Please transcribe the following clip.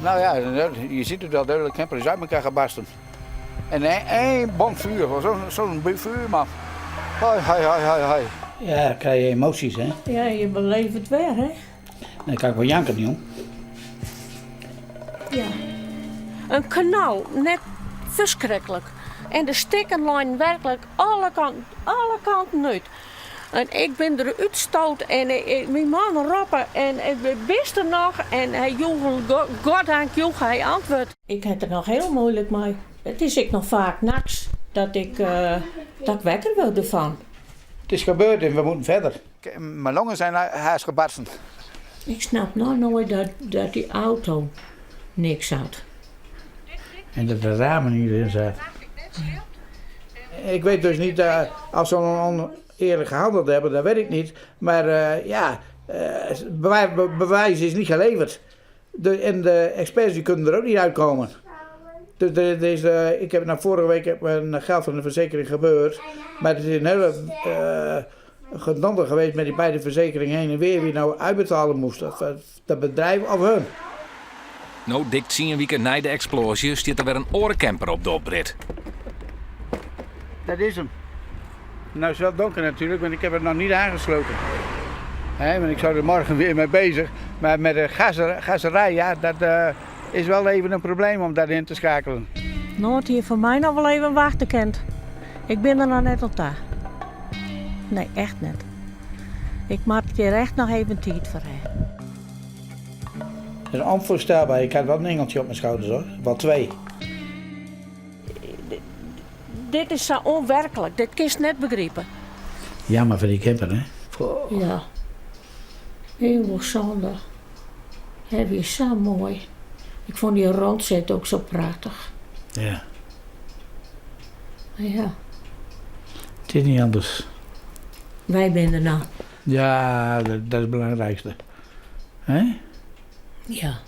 Nou ja, je ziet het wel, de hele camper is uit elkaar gebarsten. En één bom vuur, zo'n vuurman. Hoi, hoi, hoi, hoi, hoi. Ja, dan krijg je emoties, hè? Ja, je beleeft het weer, hè? Dan kan ik wel janken, jong. Ja. In knal, net ferskriklik. En de stikken leinen werklik alle kanten, alle kanten út. En ik bin der útstoot en ik, myn man roppe en bist der noch? En hy joech, goddank joech hy antwurd. Ik ha it der noch hiel muoilik mei. It is ek noch faak nachts dat ik, dat ik wekker wurd derfan. Het is gebeurd en we moeten verder. Mijn longen zijn haast gebarsten. Ik snap noch noait dat, dat dy auto niks hat. En dat de ramen niet in zaten. Ik weet dus niet of ze oneerlijk gehandeld hebben, dat weet ik niet. Maar ja, bewijs is niet geleverd. En de experts die kunnen er ook niet uitkomen. Dus ik heb nou vorige week heb mijn geld van de verzekering gebeurd. Maar het is een hele gedonder geweest met die beide verzekeringen heen en weer wie nou uitbetalen moest. Of dat bedrijf of hun. No dik 10 wiken nei de eksploazje stiet der wer in oare camper op de oprit. Dat is hem. Nou is het wel donker natuurlijk, want ik heb het nog niet aangesloten. Hè, want ik zou er morgen weer mee bezig. Maar met de gaserij, ja, dat is wel even een probleem om dat in te schakelen. Noord hier foar my noch wol even wachte kind. Ik bin der noch net oan ta. Nee, echt net. Ik moat hjir echt noch even tiid foar ha. Het is onvoorstelbaar. Ik had wel een engeltje op mijn schouders hoor. Wel twee. Dit is sa ûnwerklik. Dit kinst net begripe. Jammer foar dy camper, hè? Ja. Hiel zonde. Hy wie sa moai. Ik fûn dy rûnsit ek sa prachtich. Ja. Het is niet anders. Wy binne der no. Ja, dat is het belangrijkste. Hè? Ja.